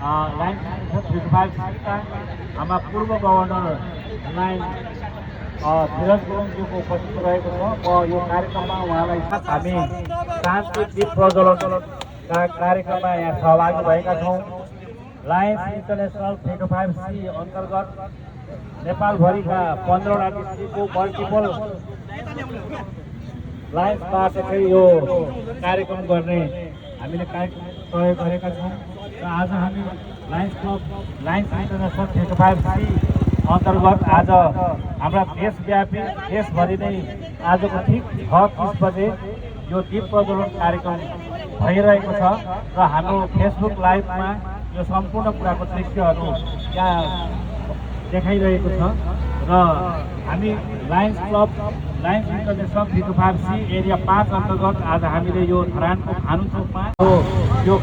Line 325 का हाम्रा पूर्व गभर्नर लाइन धीरज गुरुङज्यूको उपस्थित रहेको छ। यो कार्यक्रममा उहाँलाई हामी शान्ति दीप प्रज्वलनका कार्यक्रममा यहाँ सहभागी भएका छौँ। लायन्स इन्टरनेसनल 325C अन्तर्गत नेपालभरिका 15वटा डिस्ट्रिक्टको मल्टिपल लायन्सबाट चाहिँ यो कार्यक्रम गर्ने हामीले सहयोग गरेका छौँ। र आज हामी Lions Club Lions International 325C अन्तर्गत आज हाम्रा देशव्यापी देशभरि नै आजको ठिक 6:30 बजे यो दीप प्रज्वलन कार्यक्रम भइरहेको छ। र हाम्रो फेसबुक लाइभमा यो सम्पूर्ण कुराको दृश्यहरू यहाँ देखाइरहेको छ। र हामी Lions Club Lions International 325C area 5 अन्तर्गत आज हामीले यो धरानको भानु चोकमा यो